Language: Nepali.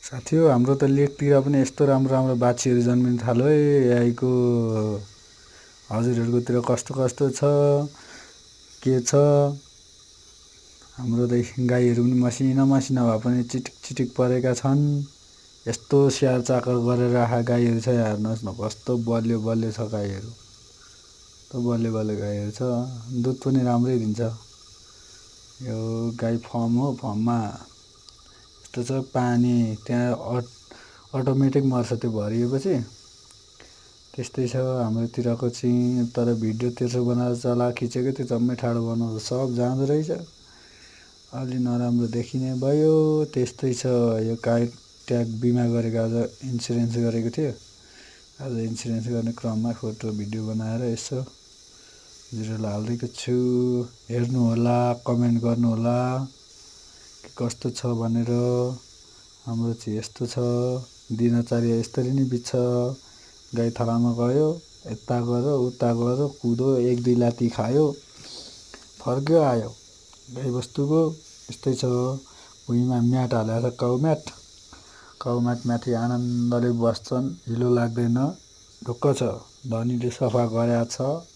साथी हो हाम्रो त लेकतिर पनि यस्तो राम्रो राम्रो बाछीहरू जन्मिन थाल्यो है यहीँको हजुरहरूकोतिर कस्तो कस्तो छ के छ हाम्रो त गाईहरू पनि मसिना मसिना भए पनि चिटिक चिटिक परेका छन् यस्तो स्याहार चाकर गरेर राखा गाईहरू छ हेर्नुहोस् न कस्तो बलियो बलियो छ गाईहरू कस्तो बलियो बलियो गाईहरू छ दुध पनि राम्रै दिन्छ यो गाई फर्म हो फर्ममा यस्तो छ पानी त्यहाँ अटोमेटिक मर्छ त्यो भरिएपछि त्यस्तै छ हाम्रोतिरको चाहिँ तर भिडियो त्यसो बनाएर चला खिचेको त्यो जम्मै ठाडो बनाउँदा सब जाँदो रहेछ अलि नराम्रो देखिने भयो त्यस्तै छ यो गाई ट्याग बिमा गरेको आज इन्सुरेन्स गरेको थियो आज इन्सुरेन्स गर्ने क्रममा फोटो भिडियो बनाएर यसो हजुरहरूलाई हालिदिएको छु हेर्नु होला कमेन्ट गर्नु होला कस्तो छ भनेर हाम्रो चाहिँ यस्तो छ दिनचर्या यसरी नै बित्छ गाई थलामा गयो यता गयो उता गयो कुदो एक दुई लाती खायो फर्क्यो आयो गाईबस्तुको यस्तै छ भुइँमा म्याट हालेको छ काउ म्याट माथि आनन्दले बस्छन् हिलो लाग्दैन ढुक्क छ धनीले सफा गरेको छ